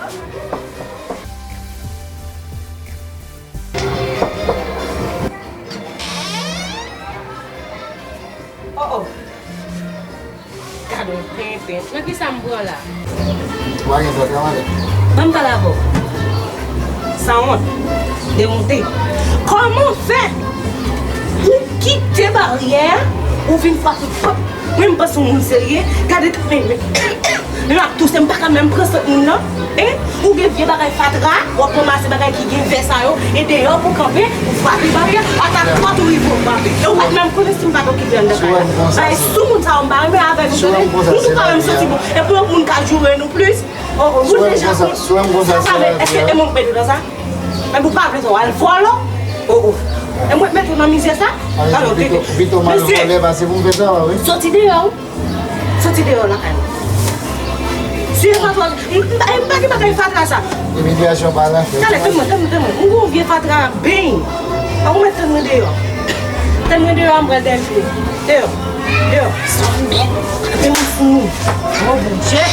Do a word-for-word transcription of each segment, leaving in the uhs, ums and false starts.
Oh, oh. Gad yon penpen. Nan ki sa m pran la? Ou pa gen zòt la, madanm? Ban m pale avè w. Sanwont. Dewonte. Kòman w fè? Ou kite baryè a, ou vin frape pòt. Mwen, m panse w moun serye. Gade, men, men, men m ap touse, m pa ka menm pran sant moun nan. Hein? Ou gen vye bagay fatra, w ap ranmase bagay ki gen vè sa yo, e deyò pou kanpe, ou frape baryè, atak pòt ou rive w frape. E ou pa t menm konnen si m pa t okipe anndan kay la. Bagay sou moun sa yo, m pa renmen avè nou, tande? Nou tou pa menm santi bon. Epi yon moun ka joure nou plis. Oh, oh, moun deja konn. Sa pa vle, èske e mwen k mete nan sa? Epi ou pa vle sa, w al vòlò? Oh, oh. E mwen k mete w nan mizè sa? Alò, tete. Mesye, soti deyò, wi. Soti deyò lakay mwen. Si e pa twa, m, m, m pa gen bagay fatra sa. Imigrasyon pa la fèt. Talè, tann mwen, tann mwen, tann mwen. M gon vye fatra beny. An ou mèt tann mwen deyò. Tann mwen deyò, m pral dèyè m fini. Deyò. Deyò. Sanwont. Gade moun fou. Oh, Bondye.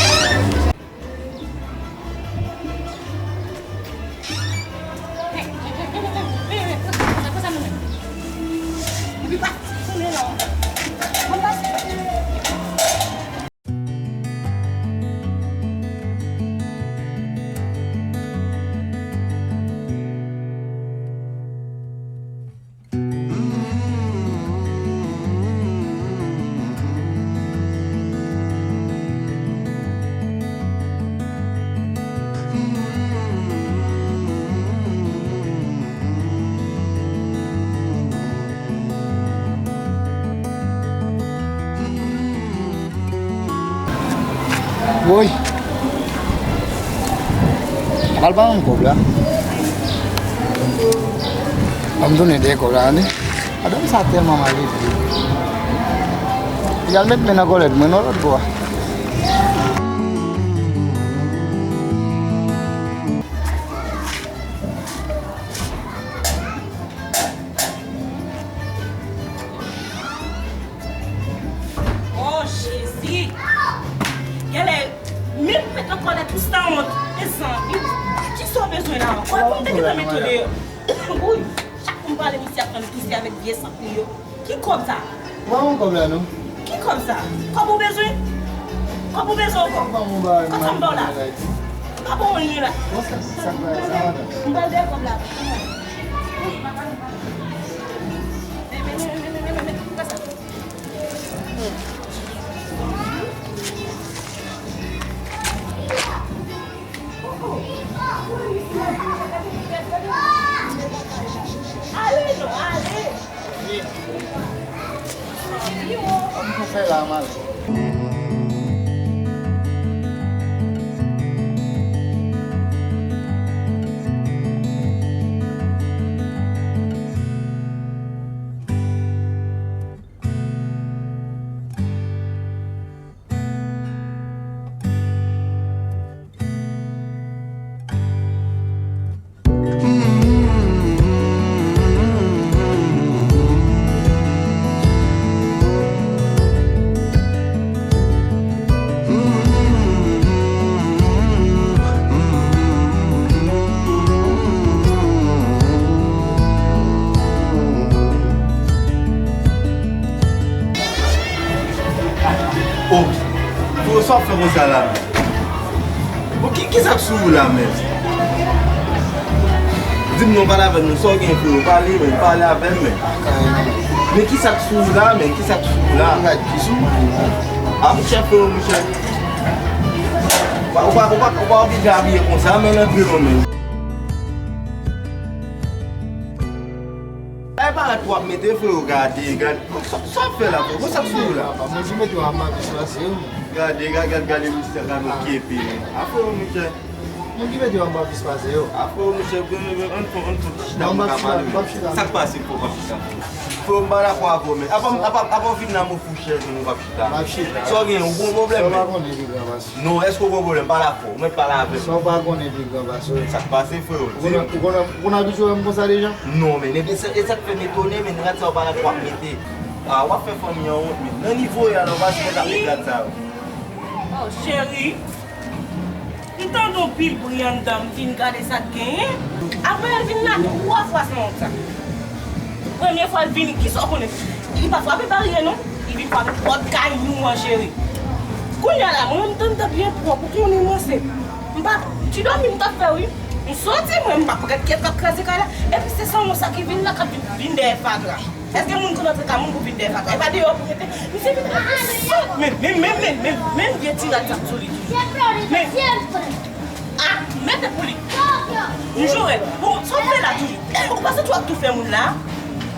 Woy! Al ba m kòb la. Ban m tounen dèyè kòb la, tande. Madanm sa tèlman mal edye. Li al met men nan kòlèt mwen non lòt bò a. Oh, Jezi! Genlè, menm met nan kòlèt ou sanwont. Mezanmi, kisa w bezwen la ankò? Epi m te gentan met ou deyò. Wouy, chak kou m pale, misye ap fè m touse avèk vye sant li yo. Ki kòb sa? Ban mwen kòb la non. Ki kòb sa? Kòb ou bezwen? Kòb ou bezwen ankò? Ban mwen bagay. Kòb sa m ba w la? M pa ba w anyen la. Bon, sa, sa k bagay sa, madanm? M ba l de kòb la. Ale non, ale. Ki pou fè la, mal? Oh, freo, sa w ap fè konsa la menm? Bon, ki, ki sa k sou ou la menm? Di m non, pale avè m non, sa w gen freo, pale menm, pale avè m menm. Men ki sa k sou ou la menm, ki sa k sou ou la? A monchè freo, monchè. Ou pa, ou pa, ou pa, ou pa oblije abiye konsa, men antre non menm. Ay, pa w ap mete freo, gade, gade. Sa, sa w ap fè la, freo? Bon, sa k sou ou la? Papa, mwen ki mete w anba pis pase yo. Gade, gade, gade, gade misye, gade yon kyepe. A freo, monchè. Mwen ki mete w anba pis pase yo. A freo, monchè, ann fè, ann fè ti chita pou n ka pale. Sa k pase, freo, pa chita? Freo, m pa dakò avè w, men. Apa, apa, apa w vin la, mwen fou chèz, mwen pa chita. M ap chita. Sa w gen, ou gon pwoblèm, men? Sa w pa konnen pi gran pase. Non, èske w gon pwoblèm? Pale avè w, mwen pale avè w. Sa w pa konnen pi gran pase. Sa k pase, freo? Ou konn, ou konn, ou konn abitye wè m konsa deja? Non, men, men, e sa, e sa k fè m etone, men, rad sa yo pa la twò ap mete. A, w ap fè fanmi an wont, men. Nan nivo w ye a la, w pa sipoze ap met rad sa yo. Oh, cheri. M tande yon pi bri anndan, m vin gade sa k genyen. Apre l vin la twa fwa san wont sa. Premye fwa l vini, kisa w konnen? Li pa frape baryè non. Li vin frape pòt kay nou an, cheri. Kounye a la, mwen menm tande byen pwòp, ou konnen mwen se. M pa, ti dòmi m t ap fè wi. M soti mwen, m pa konn kiyès k ap kraze kay la. Epi se sanwont sa ki vin la, k ap vin, vin dèyè fatra. Èske moun konn antre kay moun pou vin dèyè fatra? E pa deyò pou rete. Misye vin rete sot. Men, men, men, men, men, men vye ti rad sa sou li toujou. Men, a, mete pou li. M joure. Bon, sa w fè la toujou? Ou pa santi w ap toufe moun la?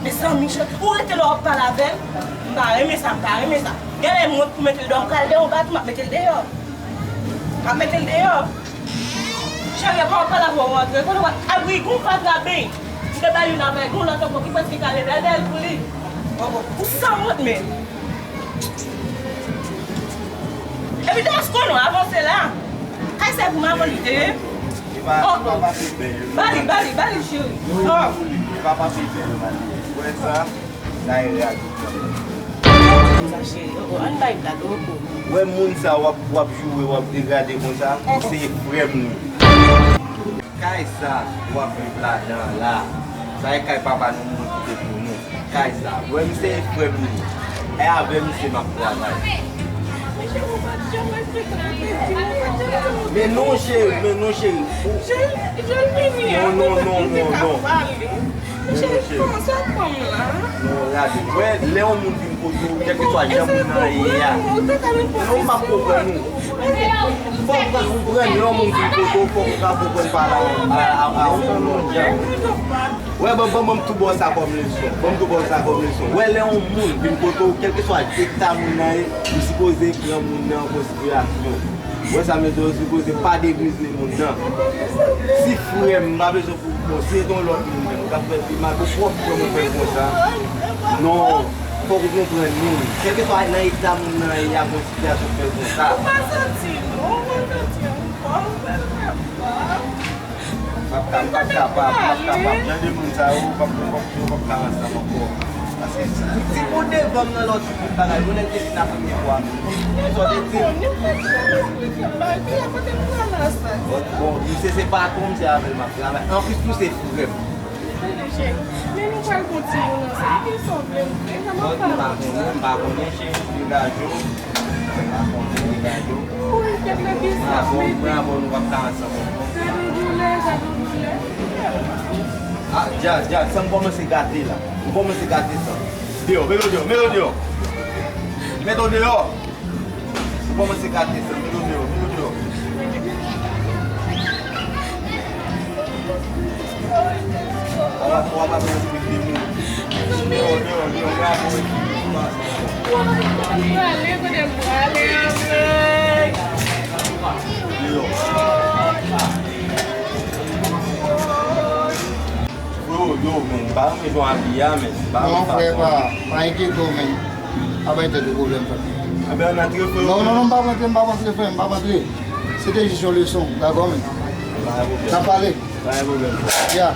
Mezanmi, chè, ou rete la w ap pale avè l? M pa renmen sa, m pa renmen sa. Genlè m wont pou mete l deyò, m pral deyò, m pa di m ap mete l deyò. M ap mete l deyò. Cheri, pa w pale avè w antre. Kote w al? Abri, gon fatra beny. M te bay youn avè gon lòt ankò ki prèske kale. Bèl, bèl pou li. Ou sanwont, men. Epi Damasko non, avanse la. Kay sa pou m avan li te ye. Li pa, li pa pase bèl. Ba li, ba li, ba li, cheri. Non. Li pa pase bèl, man. Ou wè sa? Sa e rad. Sa cheri, oh, oh, ann bay blag, oh, oh. Wè moun sa w ap, w ap joure, w ap degrade konsa, se frè m li. Kay sa w ap viv ladan la, sa e kay papa nou moun kite pou nou. Kay sa, wè misye e frè m li. E avè misye m ap travay. Men non cheri, men non cheri. Non, non, non, non, non. Monchè, kòman sa pran m la? Non, gade, wè, lè yon moun vin kote w, kèlkeswa jan moun nan ye a, non, m ap konprann ou. Fòk ou konprann, lè yon moun vin kote w, fòk ou ka konprann pale a, a, a, a yon lòt jan. Wè, ban, ban, ban m tou ba w sa kòm leson. Ban m tou ba w sa kòm leson. Wè, lè yon moun vin kote w, kèlkeswa eta moun nan ye, ou sipoze pran moun nan an konsiderasyon. Wè sa m di w, sipoze pa devize moun nan. Si frè m, m pa bezwen pou, bon, si se te yon lòt moun menm, ou t ap fè l pi mal, pou pwòp frè m ou fè l konsa. Non, fòk ou konprann li. Kèlkeswa nan eta moun nan ye a, gon sitiyasyon fè l konsa. Ou pa santi, non, ou pa santi ankò, ou fè l fè mal. M p ap ka, m p ap kapab, m p ap kapab. Jan de moun sa yo, ou p ap, ou p ap, ou p ap ka ansanm ankò. Paske si, si pou devan m nan lòt ti bout bagay, ou nèk te fin ap premye fwa. Sa w te di m. Bon, bon, misye se patwon m, se avè l m ap travay. Anplis tou se frè m. Men nou pral gon timoun ansanm. Ki sa w vle m fè? Kòman m pa konnen, m pa konnen, cheri, degaje w. M pa konnen, degaje w. Wi, kèt la ki sa. Mwen avè w, mwen avè w, nou p ap ka ansanm ankò. Gade doulè, gade doulè. Ah, djaz, djaz, sa m kòmanse gate la. M kòmanse gate sa. Deyò, mete w deyò, mete w deyò. Mete w deyò. Ou kòmanse gate sa, mete w deyò, mete w deyò. Ala fwa w ap ap respekte moun. Deyò, deyò, deyò, bravo, epi. Deyò. Freo, yo, men, m pa renmen jan w abiye a, men, m pa renmen fason w abiye. Non, frè, pa, pa enkyete w, men. Pa bay tèt ou pwoblèm, frè. Enben, ann antre, freo. Non, non, non, m p ap antre, m p ap antre, frè, m p ap antre. Se te jis yon leson, dakò, men. Pa gen pwoblèm. N ap pale. Pa gen pwoblèm. Ya.